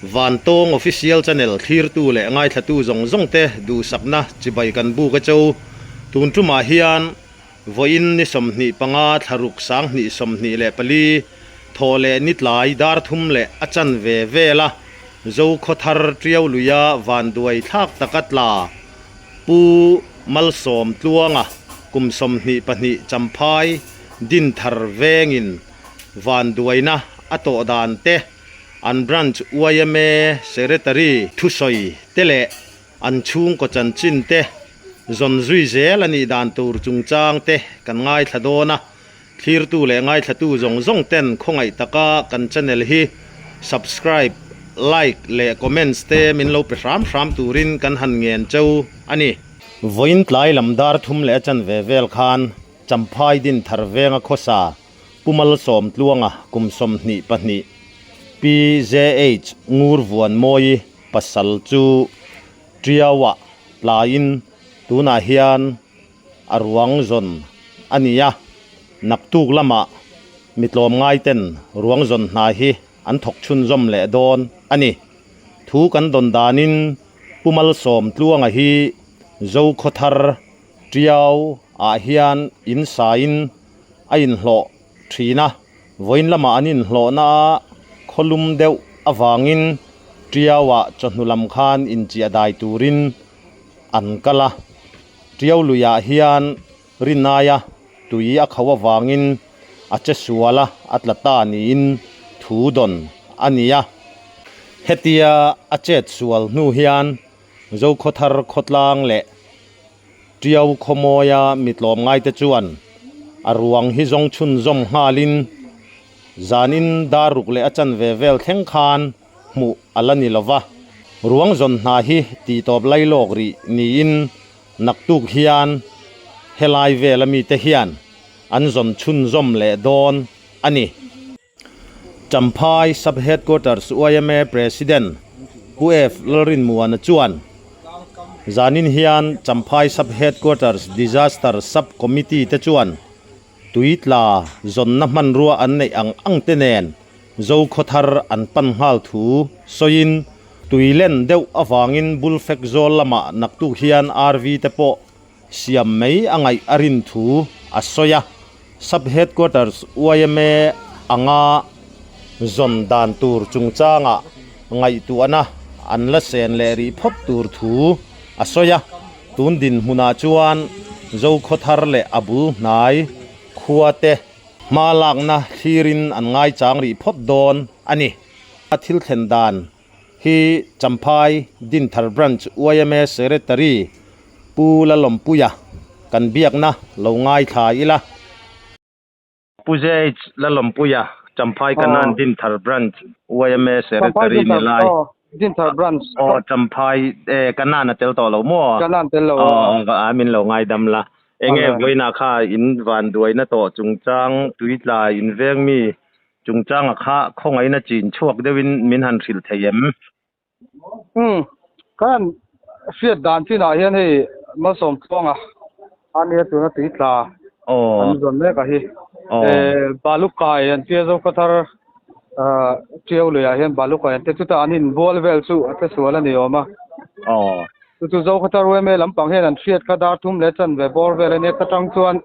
Vantawng Official Channel thlirtu leh ngaithlatu zawng zawng te duhsakna chibai kan buk a cho. Tun tumah hian vawiin ni 25 thlaruk 2024 thawh leh ni tlai dar thum leh a chanve vela Zokhawthar Tiau luia vanduai thlak taka tla Pu Malsawm Tluanga kum 22 Champhai Dinthar vengin vanduaina a tawh dan te, an Branch yma Secretary thusawi te leh an chhungkaw chanchin te zawn zui zel a nih dan tur chungchang te kan ngaithla dawn a, thlirtu leh ngaithlatu zawng zawng ten khawngaih taka kan channel hi subscribe, like leh comments te min lo pe hram hram turin kan han ngen cheu a ni. Vawiin tlai lam dar thum leh a chanve vel khan Champhai Dinthar venga khawsa Pu Malsawm Tluanga kum 22 PJH Ngurvuanmawi pasal chu Tiauah tlaiin tunah hian a ruang zawn a ni a, naktuk lamah mi tlawmngai ten ruang zawn hna hi an thawk chhunzawm leh dawn a ni. Thu kan dawn danin Pu Malsawm Tluanga hi Zokhawthar Tiau ah hian in sain a inhlawh thin a, vawiin lamah an inhlawhna a khawlum deuh avangin Tiau ah chawhnu lam khan inchiah dai turin an kal a. Tiau luiah hian Rinaia tui a kho avangin a che sual a, a tla ta niin thu dawn a ni a. Hetia a chet sual hnu hian Zokhawthar khawtlang leh Tiau khawmawia mi tlawmngaite chuan a ruang hi zawng chhunzawm nghalin zanin dar ruk leh a chanve vel thleng khan hmuh a la ni lova. Ruang zawn hna hi tihtawp lailawk rih niin naktuk hian helai vela mite hian an zawn chhunzawm leh dawn a ni. Champhai Sub Headquarters yma President Pu F Lalrinmuana chuan zanin hian Champhai Sub Headquarters Disaster Sub Committee te chuan tui tla zawnna hmanrua an neih ang ang te nen Zokhawthar an pan nghal thu sawiin tui len deuh avangin Bulfek zawl lamah naktuk hian RV te pawh siam mai a ngaih a rin thu a sawi a, Sub Headquarters yma anga zawn dan tur chungchangah ngaihtuahna an la sen leh rih phawt tur thu a sawi a, tun dinhmunah chuan Zokhawthar leh a bul hnai khua te hma lakna thlirin an ngaichang rih phawt dawn a ni. A thil thlen dan hi Champhai Dinthar Branch yma Secretary Pu Lalawmpuia kan biakna lo ngaithla ila. Pu JH Lalawmpuia, Champhai Kanan Dinthar Branch yma Secretary ni lai. Dinthar Branch. Aw Champhai Kanan a tel tawh lo maw? Kanan tel lo. Aw min lo ngaidam la. Enge vawiinah kha in vanduaina tawh chungchang tuitla in veng mi Chungchanga kha khawngaihna chin chhuak deuhin min han hrilh thei em? Umm, ka han hriat dan chinah hian hei Malsawm Tluanga a nia tuna tui tla an zawn mek a hi. Balukai an tia Zokhawthar Tiau luiah hian Balukai an tia chutah an inbual vel chu a tlesual a ni awm a. Chu chu Zokhawthar yma lampang hian an hriat kha dar thum leh chanve bawr vel a nia ta tang chuan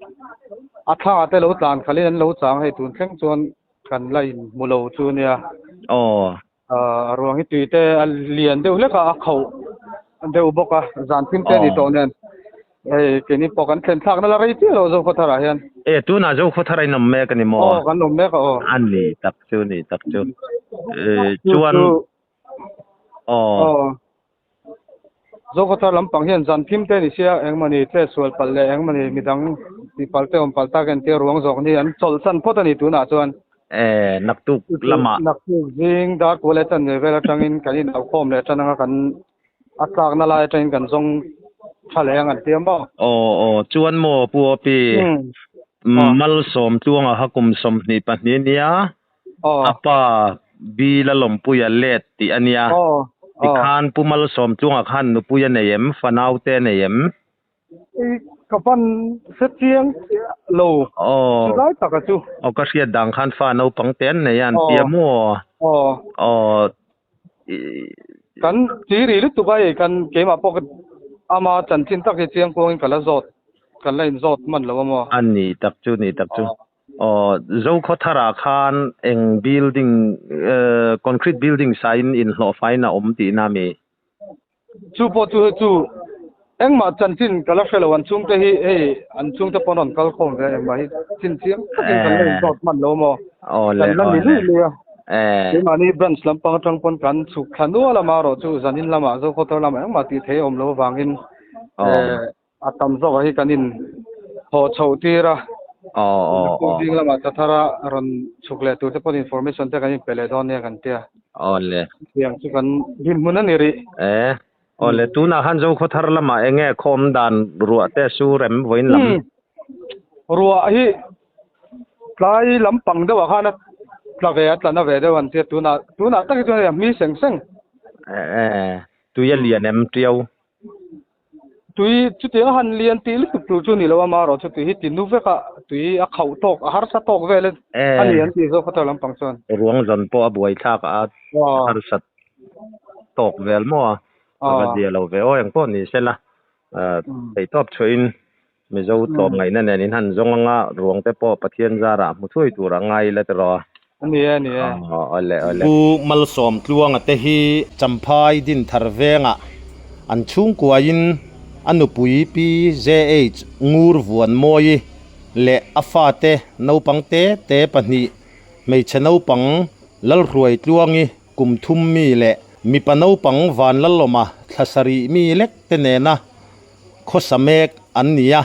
a thla te lo tlan khalhin an lo chang hei tun thleng chuan kan la in hmu lo chu nia. A ruang hi tui te a lian deuh hlek a a khauh deuh bawk a zan thim te a ni tawh nen hei keini pawh kan thlen thlakna la rei chiah lo Zokhawthar ah hian. E tunah Zokhawthar a in awm mek a ni maw? Aw kan awm mek a aw. A ni tak chu ni tak chu. Chuan aw. Zokhawthar lampang hian zan thim te ni sia engmawni chet sual palh leh engmawni midang tih palh te awm palh tak en tia ruang zawk ni an chawlh chan phawt a ni tunah chuan. E naktuk lamah. Naktuk zing dar kual leh chanve vel atangin kan inaukhawm leh tan anga kan a tlakna lai atangin kan zawng tha leh ang an tia maw. Aw aw chuan maw Pu Opi Malsawm Tluanga kha kum 22 nia A pa Bi Lalawmpuia let tih a nia. Tikhan Pu Malsawm Tluanga khan nupui a nei em? Fanau te a nei em? Ka pan hre chiang chiah lo chulai taka chu. Aw ka hriat dang khan fa naupang te an nei a an tia maw? Aw. Kan tiri lutuk a hei kan keimah pawh ka ama chanchin tak hi chiang kuangin ka la zawt kan la inzawt hman lo a maw? A ni tak chu ni tak chu. Aw Zokhawthar-ah khan eng building concrete building sain inhlawhfain a awm tihna a mi? Chu pawh chu hei chu engmah chanchin ka la hre lo, an chhungte hi hei an chhungte pawn rawn kal khawm ve a, engmah hi chinchiang takin kan la inzawt hman lo maw? Kan la ni lui lui a, keimahni branch lampang atang pawn kan chhuk thla nual a, marawh chu zanin lamah Zokhawthar lamah engmah tih theih a awm lo avangin A tam zawkah hi kan in haw chhoh tir a, naktuk zing lamah Chathara rawn chhuk leh tur te pawhin information te kan in pe leh dawn nia kan tia. Awle. Tiang chu kan dinhmun a ni rih. E, awle tunah khan Zokhawthar lamah eng nge khawm dan ruah te su rem vawiin lam? Ruah hi tlai lampang deuhah khan a tla ve a, tla na ve deuh an tia tunah tunah tak hi chuan hei a hmi seng seng. E, tui a lian em tiau? Tui chutiang a han lian tih lutuk tur chu ni lo a, marawh chu tui hi ti nu vek a, tui a khauh tawk, a harsa tawk vel a ni an tih zawk a thar lampang chuan. Ruang zawn pawh a buai thlak a, a harsat tawk vel maw a, a va zia lo ve aw engpawh ni se la, theihtawp chhuahin Mizo tlawm ngaihna nen in han zawng anga ruang te pawh Pathian zarah hmu thuai tur a ngai ila tiraw a. A ni e, a ni e. Awle, awle. Pu Malsawm Tluanga te hi Champhai Dinthar vengah an chhungkuain a nupui Pi JH Ngur Vuanmawi leh a fate naupang te te pahnih hmeichhe naupang Lalhruai Tluangi kum thum mi leh mipa naupang Vanlalawma thla sarih mi lek te nena Khawsa mek an ni a,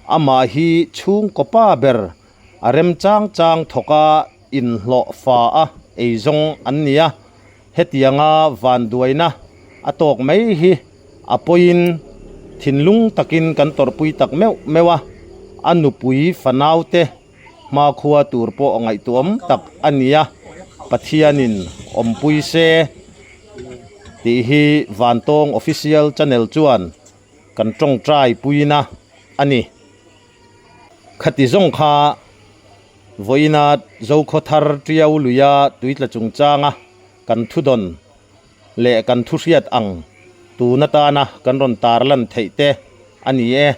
amah hi chhungkaw pa ber a rem chang chang thawk a inhlawh fa a eizawng an ni a, hetianga vanduaina a tawk mai hi a pawiin thinlung takin kan tawrhpui tak meuh meuh a, a nupui fanaute hmakhua tur pawh ngaihtuahawm tak a ni a, Pathianin awmpui se tih hi Vantawng Official Channel chuan kan tawngtai puina a ni. Khati zawng kha vawiina Zokhawthar Tiau luia tuitla chungchanga kan thudawn leh kan thuhriat ang tun atana kan rawn tarlan theih te a ni e.